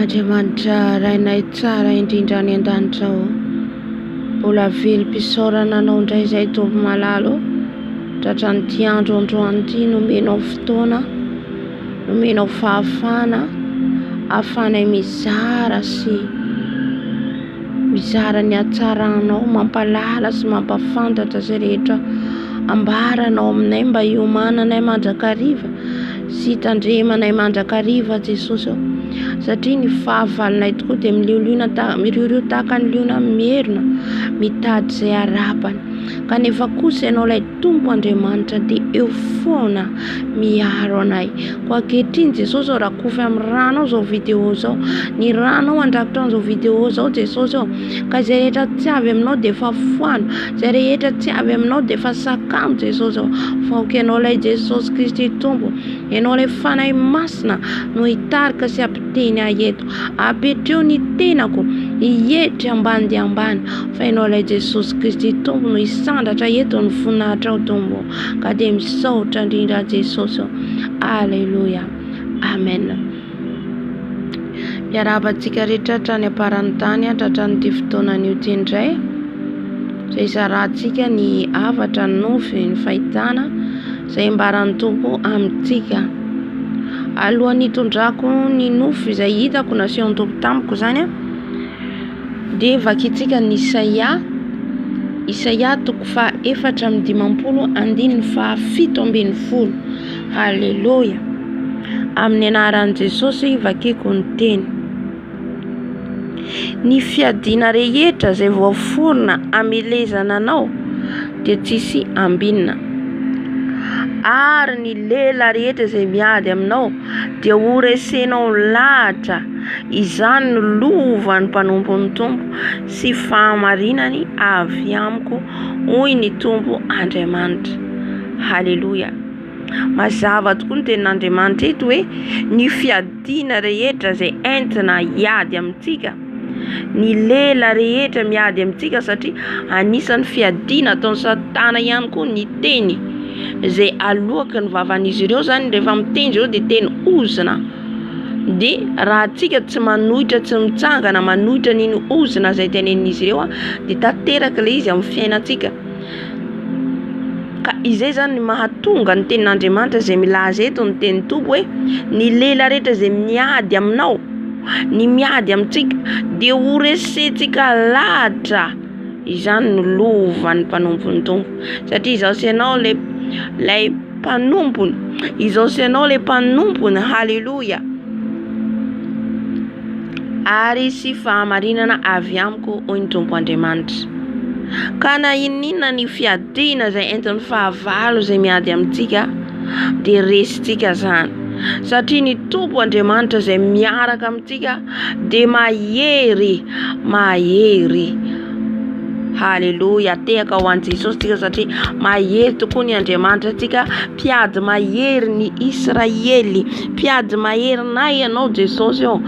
Andriamanitra Rainay tsara indrindra any an-danitra ô, mbola velom-pisaorana Anao indray izay Tompo malala ô, tratran'ity andro androany ity nomenao fotoana, nomenao fahafahana ahafahanay mizara sy mizara ny hatsaranao, mampahalala sy mampahafantatra izay rehetra ambaranao aminay mba hiomananay mandrakariva sy hitandremanay mandrakariva Jesosy ô, satria ny fahavalonay tokoa dia milioliona ta- miriorio tahaka ny liona mierona mitady izay harapany, kanefa kosa Ianao ilay Tompo Andriamanitra dia eo foana miaro anay. Koa ankehitriny Jesosy ô, rakofy amin'ny ranao izao vidéo izao, ny ranao handrakotra an'izao vidéo izao Jesosy ô, ka izay rehetra tsy avy aminao dia efa foano, izay rehetra tsy avy aminao dia efa sakano Jesosy ô, fa aoka Ianao ilay Jesosy Kristy Tompo, Ianao ilay Fanahy Masina no hitarika sy hampiteny ahy eto. Apetreo ny tenako hietry ambany dia ambany, fa Ianao ilay Jesosy Kristy Tompo no hisandratra eto ny voninahitrao Tompo. Ka dia misaotra indrindra Jesosy ô. Aleloia. Amen. Miarahaba antsika rehetra hatrany am-paran'ny tany tratran'ity fotoana anio ity indray. Izay izarantsika ny hafatra, ny nofy, ny fahitana izay ambaran'ny Tompo amintsika. Alohan'ny hitondrako ny nofy izay hitako nasehon'ny Tompo tamiko izany dia vakintsika ny Isaia, Isaia toko faha 54 andininy faha 17. Haleloia! Amin'ny anaran'i Jesosy vakiko ny teny. Ny fiadiana rehetra izay voaforona hamelezana anao dia tsisy ambinina. Ary ny lela rehetra izay miady aminao dia ho resenao lahatra. Izany no lovan'ny mpanompon'ny Tompo sy fahamarinany avy amiko, hoy ny Tompo Andriamanitra. Haleloia! Mazava tokoa ny tenin'Andriamanitra eto hoe ny fiadiana rehetra izay entina hiady amintsika, ny lela rehetra miady amintsika satria anisan'ny fiadiana ataon'i Satana ihany koa ny teny izay aloaky ny vavan'izy ireo izany rehefa miteny izy ireo dia teny ozona dia raha antsika tsy manohitra tsy mitsangana manohitra an'iny ozona izay tenenin'izy ireo dia tanteraka ilay izy amin'ny fiainantsika. Ka izay izany no mahatonga ny tenin'Andriamanitra izay milaza eto ny tenin'ny Tompo hoe ny lela rehetra izay miady aminao, ny miady amintsika dia ho resentsika lahatra. Izany no lovan'ny mpanompon'ny Tompo. Satria izaho sy ianao ilay ilay mpanompony. Izaho sy ianao ilay mpanompony. Haleloia. Ary sy fahamarinana avy amiko, hoy ny Tompo Andriamanitra. Ka na inon'inona ny fiadiana izay entin'ny fahavalo izay miady amintsika, dia resintsika izany. Satria ny Tompo Andriamanitra izay miaraka amintsika dia mahery, mahery. Haleloia, tehaka ho an'i Jesosy tsika satria mahery tokoa ny Andriamanitra antsika, mpiady mahery ny Israely, mpiady maherinay ianao Jesosy ô.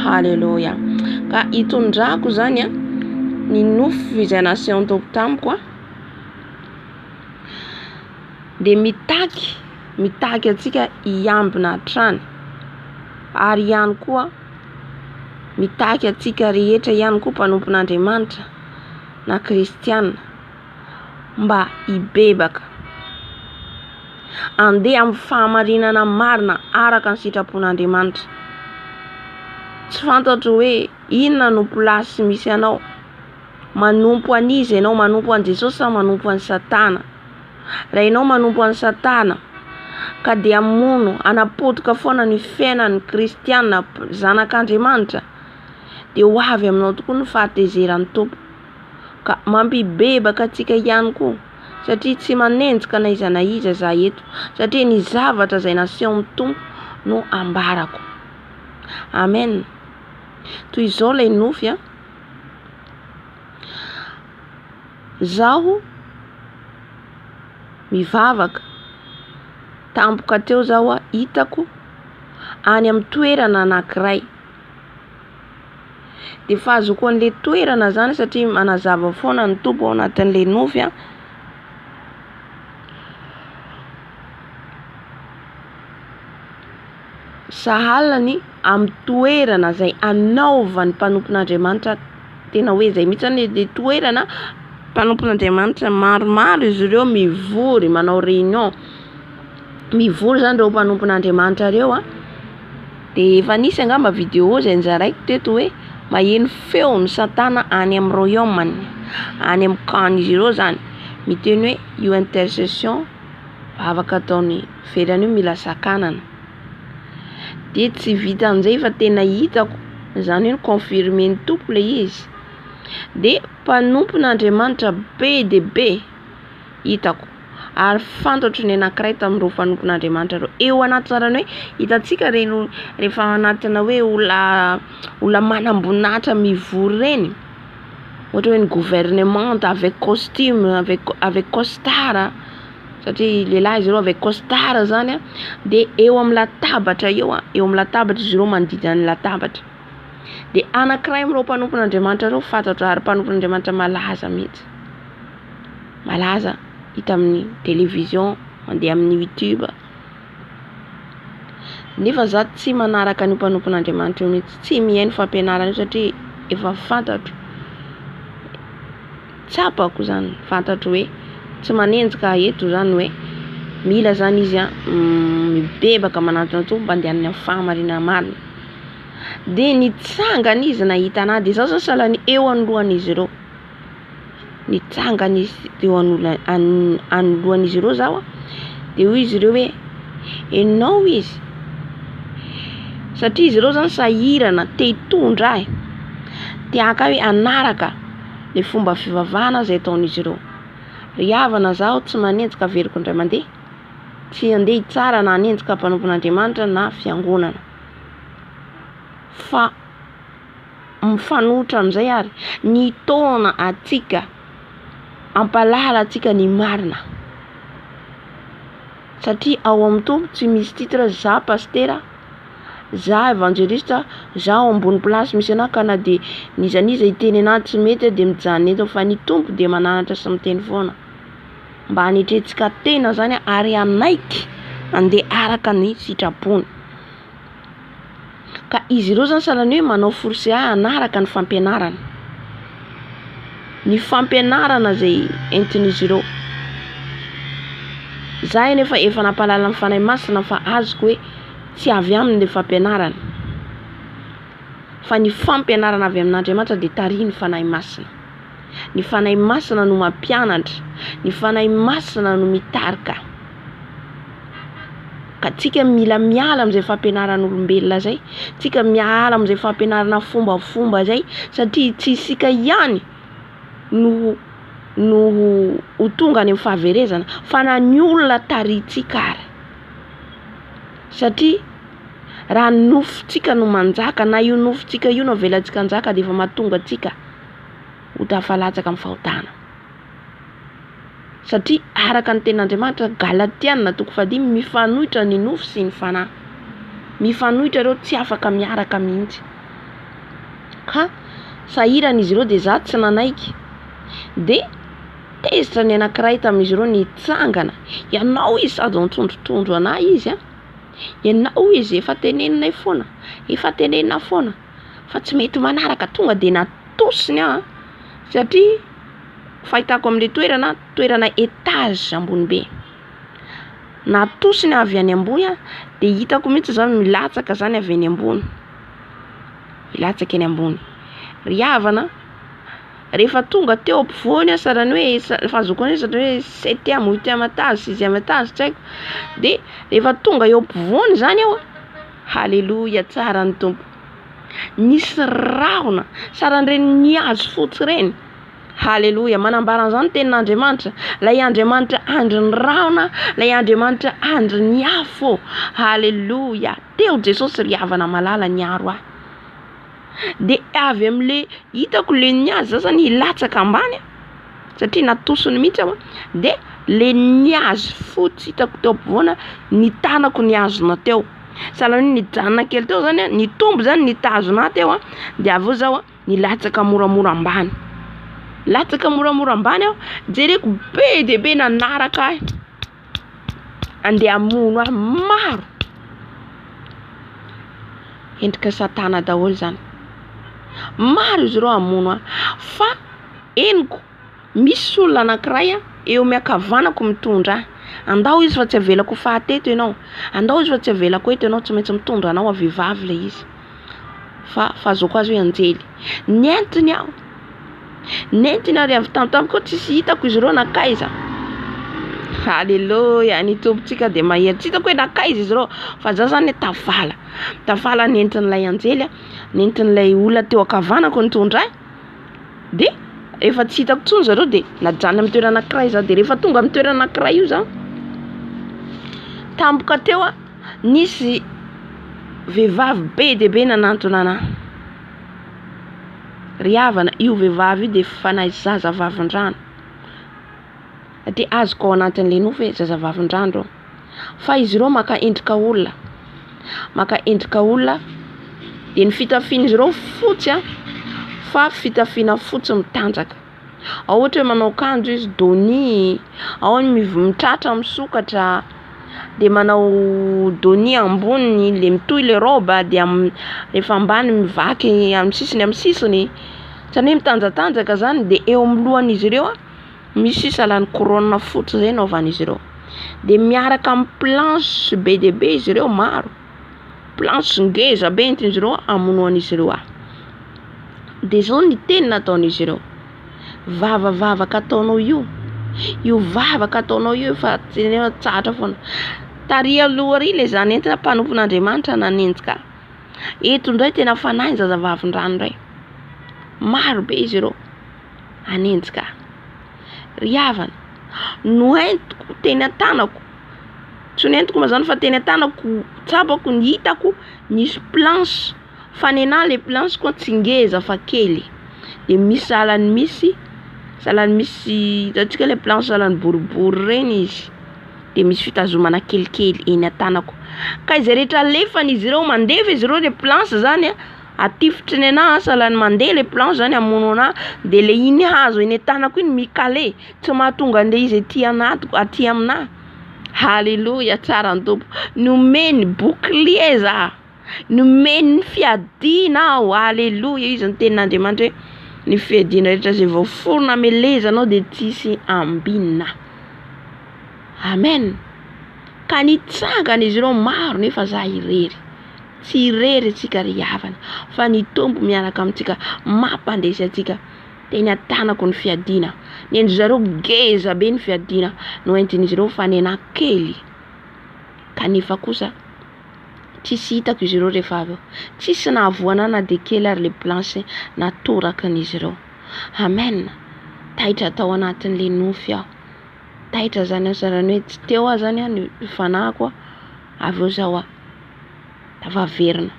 Haleloia. Ka hitondrako izany a ny nofy izay nasehon'ny Tompo tamiko a dia mitaky mitaky antsika hiambina hatrany ary ihany koa mitaky antsika rehetra ihany koa mpanompon'Andriamanitra na kristiana mba hibebaka, andeha amin'ny fahamarinana marina araka ny sitrapon'Andriamanitra. Tsy fantatro hoe inona no place misy anao, manompo an'iza ianao, manompo an'i Jesosy sa manompo an'i Satana? Raha ianao manompo an'i Satana ka dia hamono, hanapotika foana ny fiainan'ny kristiana zanak'Andriamanitra, dia ho avy aminao tokoa ny fahatezeran'ny Tompo. Ka mampibebaka antsika ihany koa satria tsy manenjika na iza na iza za eto satria ny zavatra izay nasehon'ny Tompo no ambarako. Amen. Toy izao ilay nofy an. Zaho mivavaka, tampoka teo zaho hitako any amin'ny toerana anankiray. Dia fahazoako an'ilay toerana zany satria manazava foana ny Tompo ao anatin'ilay nofy an. Sahala ny amin'ny toerana izay anaovan'ny mpanompon'Andriamanitra, tena hoe izay mihitsy zany le toerana, mpanompon'Andriamanitra maromaro izy ireo mivory manao réunion, mivory zany ireo mpanompon'Andriamanitra ireo a, de efa nisy angamba video izay nozaraiko teto hoe maheno feo ny satana any amin'ny royaume-ny, any amin'ny camp-n'izy ireo zany, miteny hoe io intercession vavaka ataon'i Verana io mila sakanana. Dia tsy vitan'izay fa tena hitako, izany hoe ni-confirmer-n'ny Tompo ilay izy. Dia mpanompon'Andriamanitra be dia be hitako, ary fantatro ny anankiray tamin'ireo mpanompon'Andriamanitra ireo. Eo anaty sarany hoe hitantsika ireny rehefa anatina hoe olona olona manam-boninahitra mivory ireny, ohatra hoe ny gouvernemanta avec costume, avec avec costard. Satria lehilahy izy ireo avec costard zany a, de eo amin'ny latabatra eo a, eo amin'ny latabatra izy ireo manodidina ny latabatra, de anankiray amin'ireo mpanompon'Andriamanitra ireo fantatro ary mpanompon'Andriamanitra malaza mihitsy, malaza hita amin'ny télévision, mandeha amin'ny youtube, nefa za tsy manaraka an'io mpanompon'Andriamanitra io mihitsy, tsy mihaino fampianarana io satria efa fantatro. Tsapako zany, fantatro hoe tsy manenjika eto zany hoe mila zany izy an mibebaka manantona ny Tompo mba andehanany amin'ny fahamarinana marina. Dia nitsangana izy nahita anah, dia izaho zany sahalan'ny eo anoloan'izy ireo. Nitsangana izy teo anola- anoloan'izy ireo zaho an, dia hoy izy ireo hoe enao izy, satria izy ireo zany sahirana te hitondra ahy, te haka ahy hoe hanaraka. le fomba fivavahana izay ataon'izy ireo. Ry havana zaho tsy manenjika averiko indray mandeha, tsy handeha hitsara na hanenjika mpanompon'Andriamanitra na fiangonana. Fa mifanohitra amin'izay ary ny taona antsika hampahalala antsika ny marina. Satria ao amin'ny Tompo tsy misy titre za pasitera, Za evangeliste, za ao ambony place misy anah ka na de n'iza n'iza hiteny anah tsy mety aho de mijanona eto fa ny Tompo dia mananatra sy miteny foana mba hanetrentsika tena zany ary hanaiky handeha araka ny sitrapony. Ka izy ireo zany sahalan'ny hoe manao force ahy hanaraka ny fampianarana, ny fampianarana izay entin'izy ireo. Za anefa efa nampahalala ny Fanahy Masina fa azoko hoe tsy avy aminy ilay fampianarana, fa ny fampianarana avy amin'Andriamanitra dia tarihin'ny Fanahy Masina. Ny Fanahy Masina no mampianatra, ny Fanahy Masina no mitarika. Ka tsika mila miala amin'izay fampianaran'olombelona izay, tsika miala amin'izay fampianarana fombafomba izay, satria tsy isika ihany no no ho tonga any amin'ny fahaverezana fa na ny olona tarihintsika ary. Satria raha ny nofontsika no manjaka na io nofontsika io no avelantsika hanjaka dia efa mahatonga antsika ho tafalatsaka amin'ny fahotana. Satria araka ny tenin'Andriamanitra, Galatiana toko fahadimy, mifanohitra ny nofo sy ny fanahy. Mifanohitra ireo, tsy afaka miaraka mihitsy. Ka sahirana izy ireo dia za tsy nanaiky. Dia tezitra ny anankiray tamin'izy ireo nitsangana, ianao izy sady nitondrotondro anah izy an, ianao izy efa teneninay foana, efa tenenina foana fa tsy mety manaraka, tonga de natosiny aho an, satria fahitako amin'le toerana, toerana étage ambony be, natosiny avy any ambony aho de hitako mihitsy zany milatsaka zany avy eny ambony, milatsaka eny ambony, ry havana a. Rehefa tonga teo ampovoany aho sahala ny hoe fahazoako an'io sahala ny hoe septième huitième étage sixième étage tsy haiko, de rehefa tonga eo ampovoany zany aho a, haleloia tsara ny Tompo, nisy rahona sahala an'ireny nihazo fotsy ireny, haleloia manambara an'izany ny tenin'Andriamanitra, ilay Andriamanitra andrin'ny rahona, ilay Andriamanitra andrin'ny afo, haleloia, teo Jesosy ry havana malala niaro ahy. De avy amle hitako le nihaza za zany hilatsaka ambany a, satria natosiny mihitsy aho a, de le nihazo fotsy hitako teo ampovoana ny tanako nihazona teo, sahala hoe nijanona kely teo zany a, nitombo zany nitazona ahy teo a, de avy eo zaho a nilatsaka moramora ambany, latsaka moramora ambany aho, jereko be dia be nanaraka ahy. Andeha hamono ahy maro. Endrika satana daholo izany. Maro izy ireo hamono ahy. Fa henoko misy olona anankiray eo miankavanako mitondra ahy. Andao izy fa tsy avelako ho faty eto ianao. Andao izy fa tsy avelako eto ianao, tsy maintsy mitondra anao aho, vehivavy ilay izy. Fa fahazoako azy hoe anjely. Nentiny aho. Nentiny ary avy tampotampoka tsisy hitako izy ireo nankaiza. Alléluia, ny Tompontsika dia mahery. Tsy hitako hoe nankaiza izy ireo, fa za zany tafala. Tafala nentin'ilay anjely, nentin'ilay olona teo ankavanako nitondra ahy. Dia efa tsy hitako intsony zareo dia najanona amin'ny toerana anankiray za. Dia rehefa tonga amin'ny toerana anankiray io za, tampoka teo a, nisy vehivavy be dia be nanantona anahy. Ry havana, io vehivavy io dia fanahy zazavavindrano. Dia azoko ao anatin'ilay nofy hoe zazavavindrano ireo. Fa izy ireo maka endrika olona, maka endrika olona, dia ny fitafian'izy ireo fotsy an, fa fitafiana fotsy mitanjaka. Ao ohatra hoe manao akanjo izy dôny, ao ny mitratra misokatra, de manao dôny amboniny le mitohy le robe de rehefa ambany mivaky amin'ny sisiny amin'ny sisiny, zany hoe mitanjatanjaka zany de eo amin'ny lohan'izy ireo a misy sahalan'ny couronne fotsy zay anaovan'izy ireo, de miaraka amin'ny planche be dia be izy ireo maro, planche ngeza be entin'izy ireo hamonoan'izy ireo ahy, de zao ny teny nataon'izy ireo. Vava vavaka ataonao io, io vavaka ataonao io efa teneno tsahatra foana. Tary aloha ary le za nentina mpanompon'Andriamanitra nanenjika ahy. Eto indray tena fanahy ny zazavavindrano indray. Maro be izy ireo hanenjika ahy. Ry havana, noentiko teny an-tanako, tsy noentiko moa zany fa teny an-tanako, tsapako ny hitako nisy planche. Fa nenah le planche koa tsy ngeza fa kely de misy sahalan'ny misy sahalan'ny misy hitantsika le planche sahalan'ny boribory regny izy de misy fitazomana kelikely eny an-tanako ka izay rehetra alefan'izy ireo mandefa izy ireo le planche zany a atifitry nenah sahalan'ny mandeha le planche zany hamono anah de le iny hazo eny an-tanako iny mi-cale tsy mahatonga an'le izy aty anatiko aty aminah, haleloia tsara ny Tompo, nomeny bouclier zah. Nomeny ny fiadiana aho, aleloia, izy ny tenin'Andriamanitra hoe ny fiadiana rehetra izay voaforona hamelezanao dia tsisy ambinina. Amen. Ka nitsangana izy ireo maro nefa za irery. Tsy irery isika ry havana fa ny Tompo miaraka amintsika mampandresy antsika. Teny an-tanako ny fiadiana. Ny an-dry zareo ngeza be ny fiadiana noentin'izy ireo fa ny anah kely. Kanefa kosa Tsisy hitako izy ireo rehefa avy eo. Tsisy nahavoa anah na dia kely ary le planche natorakin'izy ireo. Amen! Taitra tao anatin'le nofy aho. Taitra zany aho zany hoe tsy teo aho zany ny fanahiko avy eo zaho tafaverina.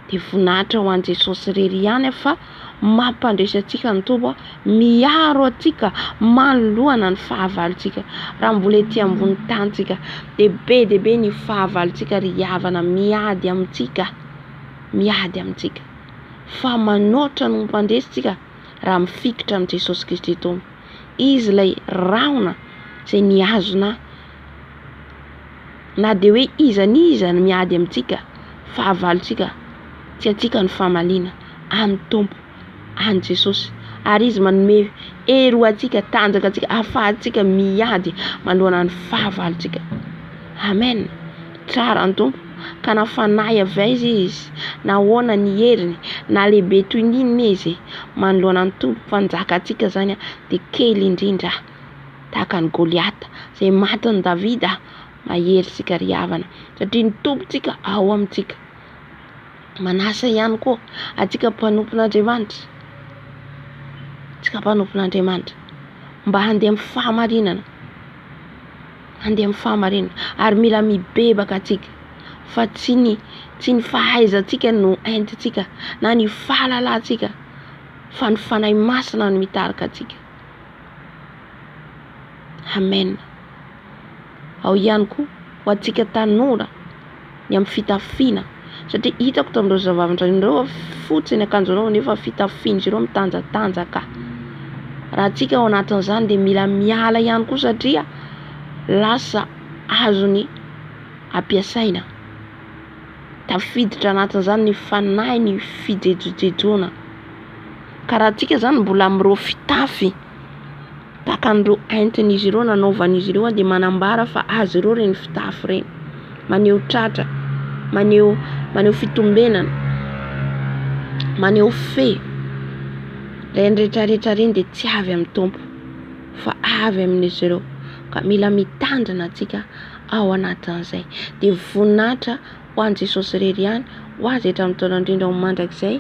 Dia voninahitra ho an'i Jesosy irery ihany fa mampandresy antsika ny Tompo, miaro antsika manoloana ny fahavalontsika. Raha mbola ety ambony tany tsika dia be dia be ny fahavalontsika ry havana miady amintsika, miady amintsika. Fa manoatra no mpandresy tsika raha mifikitra amin'i Jesosy Kristy Tompo. Izy ilay rahona izay nihazona Na dia hoe iza n'iza no miady amintsika, fahavalontsika, tsy antsika ny famaliana, an'ny Tompo, an'i Jesosy. Ary Izy manome hery ho antsika, tanjaka antsika, ahafahantsika miady manoloana ny fahavalontsika. Amen. Tsara ny Tompo, ka na fanahy avy aiza Izy, na ahoana ny heriny, na lehibe toy ny inona Izy, manoloana ny Tompo Mpanjakantsika izany dia kely indrindra. tahaka an'i Goliata izay matin'i Davida, mahery isika ry havana satria ny Tompontsika ao amintsika. Manasa ihany koa antsika mpanompon'Andriamanitra, antsika mpanompon'Andriamanitra mba handeha amin'ny fahamarinana, handeha amin'ny fahamarinana ary mila mibebaka antsika fa tsy ny tsy ny fahaizantsika no entintsika na ny fahalalantsika fa ny Fanahy Masina no mitarika antsika. Amen. Ao ihany koa ho antsika tanora ny amin'ny fitafiana satria hitako tamin'ireo zavavy ireo fotsy ny akanjonao nefa fitafian'izy ireo mitanjatanjaka. Raha antsika ao anatin'izany dia mila miala ihany koa satria lasa azony ampiasaina. Tafiditra anatin'izany ny fanahy ny fijejojejoana. Ka raha antsika zany mbola amin'ireo fitafy tahaka an'ireo entin'izy ireo nanaovan'izy ireo dia manambara fa azy ireo ireny fitafy ireny. Maneho tratra, maneho maneho fitombenana, maneho fe. Ireny rehetrarehetra ireny dia tsy avy amin'ny Tompo fa avy amin'izy ireo. Ka mila mitandrina antsika ao anatin'izay. Dia voninahitra ho an'i Jesosy irery ihany, ho azy hatramin'ny taona indrindra ho mandrakizay.